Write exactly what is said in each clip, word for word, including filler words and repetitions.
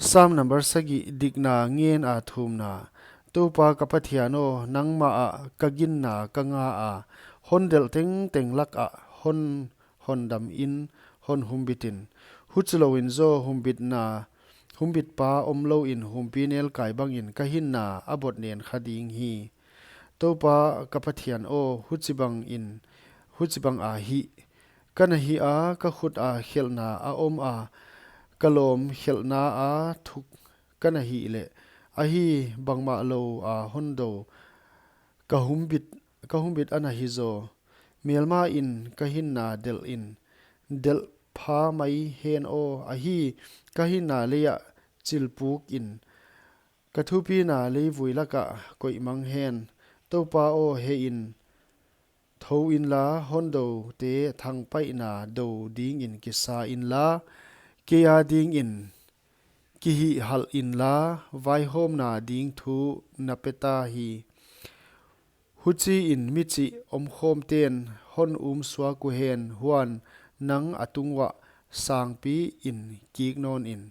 Sam number sagih, dikna ngen a thumna. Toupa ka Pathian aw, nangmah ah ka ginna ka nga a, hon delh tengteng lak ah hon hondam in, hon humbit in. Huchilouin zaw humbitna, humbitpa omlou in humpi nelkai bangin ka hinna a bot nen kha ding hi. Toupa ka Pathian aw, huchibang in, huchibang a hih. Ka na hih a, ka khut a khelhna a om a, ka lawm khelhna a thuk ka na hih leh, ahi, bangmah lou a hon dou, ka humbit, ka humbit a na hi zaw. Melma in ka hinna delh in, delh pha mai hen aw, ahi, ka hinna lei ah chilpuk in, ka thupina leivui lak ah koih mang hen. Toupa aw, heh in, thou inla, hondoute thangpaihna dou dingin kisa inla, kei a dingin kihihhalh inla, vaihawmna ding thu na pe ta hi. Huchiin michih omkhawmten hon um suak uhen, huan nang a tung uah sangpi in kik nawn in.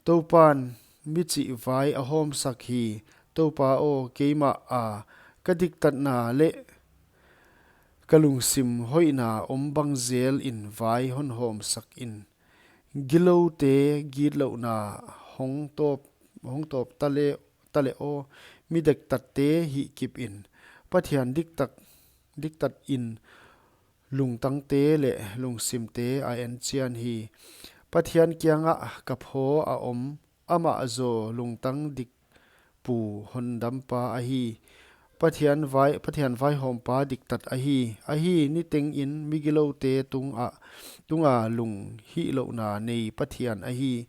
Toupan michih vai a hawmsak hi. Toupa aw, keimah a ka diktatna leh ka lungsim hoihna om bang zel in vai hon hawmsak in. Giloute gitlouhna hong tawp, hong tawp ta leh, ta leh aw, mi diktatte hihkip in. Pathian diktak, diktat in lungtangte leh lungsimte a enchian hi. Pathian kiangah ka phaw a om, amah zaw lungtang dik pu hondampa ahi. Pathian vai, Pathian vaihawmpa diktat ahi. Ahi, niteng in migiloute tung a, tunga lunghihlouhna nei Pathian ahi.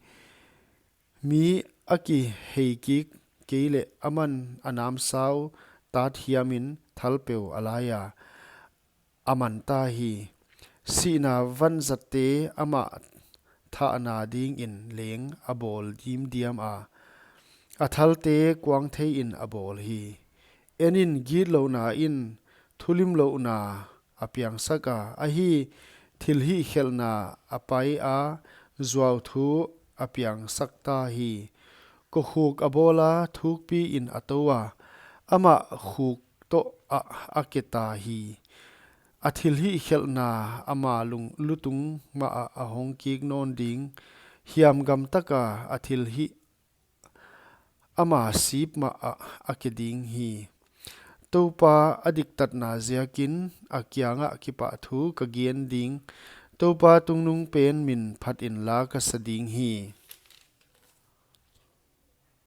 Mi a kihei kik kei leh aman a namsau tat hiam in thalpeu a lai a a man ta hi. Sihna vanzatte amah thahna dingin leng a bawl dimdiam a, a thalte kuang thei in a bawl hi. En in, gitlouhna in thulimlouhna a piangsak a, ahi, thilhihkhelhna a pai a, zuau thu a piangsak ta hi. Kokhuk a bawl a, thukpi in a tou a, amah khuk toh ah a ke ta hi. A thilhihkhelhna ama lung, lutung mah ah a hong kik nawn ding, hiamgam taka a thilhih ama sip mah ah a ke ding hi. Toupa a diktatna ziakin a kiangah kipahthu ka gen ding. Toupa tungnungpen min phat inla ka sa ding hi.